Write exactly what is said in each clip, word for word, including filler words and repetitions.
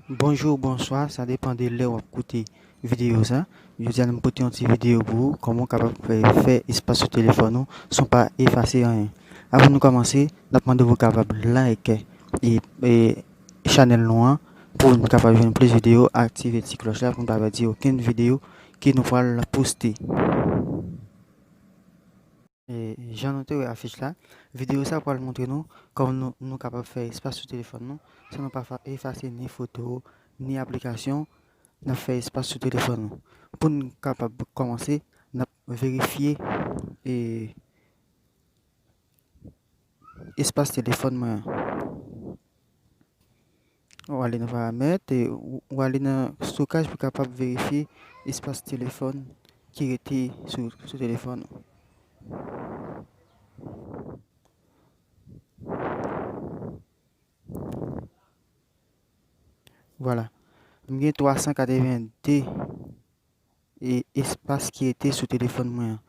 Bonjou, bonswa, sa depann de lè w ap koute videyo sa. Jodi a, nou pote yon ti videyo pou ou, kòman w kapab fè, fè espas sou telefòn ou san w pa efase anyen. Avan nou kòmanse, n ap mande w pou w kapab like e, e chanèl nou an, pou n kapab jwenn plis videyo, aktive ti klòch la pou n pa pèdi okenn videyo ke nou pral poste. E, jan nou te wè afich la, videyo sa pral montre nou kòman nou, nou kapab fè espas sou telefòn nou san nou pa fa- efase ni foto, ni aplikasyon. N ap fè espas sou telefòn nou. Pou n kapab kòmanse, n ap verifye e, espas telefòn mwen an. Ou ale nan paramèt, e ou, ou ale nan stokaj pou kapab verifye espas telefòn ki rete sou, sou telefòn ou. Vwala. M gen twa san katreven de e espas ki rete sou telefòn mwen an.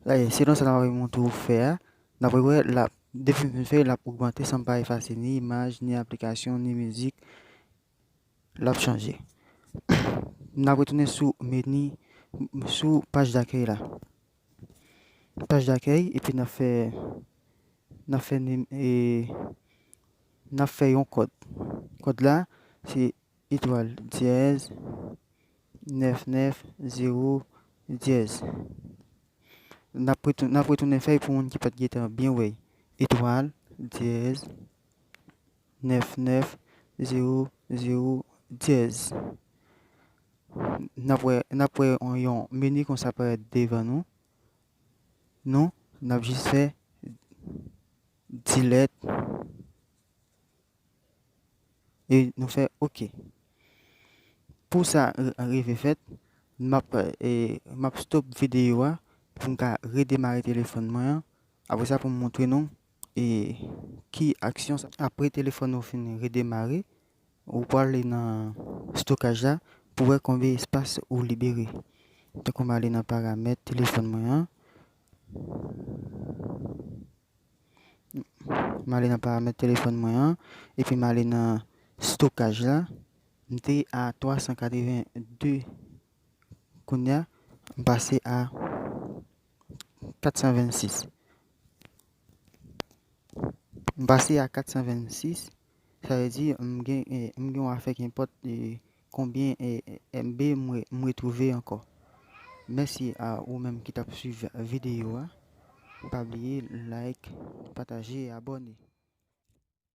Dayè, selon sa n ap montre w fè a, n ap wè l ap, depi m fin fè, l ap ogmante san m pa efase ni imaj, ni aplikasyon, ni mizik. L ap chanje. N ap retounen sou meni, sou paj dakèy la. Paj dakèy, epi n ap fè, n ap fè, e, n ap fè yon kòd. Kòd la, se etwal dyèz nèf nèf zewo dyèz. N ap retou- n ap retounen fè l pou moun ki pa t gentan byen wè. Etwal dyèz nèf nèf zewo zewo dyèz. N ap wè, n ap wè yon, yon meni konsa parèt devan nou. Nou, n ap jis fè delete. E nou fè oke. Pou sa rive fèt, m ap, e, m ap stop videyo a pou m ka redemare telefòn mwen an. Apre sa, pou m montre nou e ki aksyon sa. Apre telefòn ou fin redemare, ou pral ale nan stokaj la pou wè konbyen espas ou libere. Tankou m ale nan paramèt telefòn mwen an. M ale nan paramèt telefòn mwen an, epi m ale nan stokaj la. M te a twa san katreven de, kounye a, m pase a kat san vennsis. M pase a kat san vennsis, sa vle di m gen, e, m gen yon afè ki enpòt, e, konbyen, e, M B m re- m retwouve ankò. Mèsi a ou menm ki t ap swiv videyo a. Pa bliye like, pataje e abòne.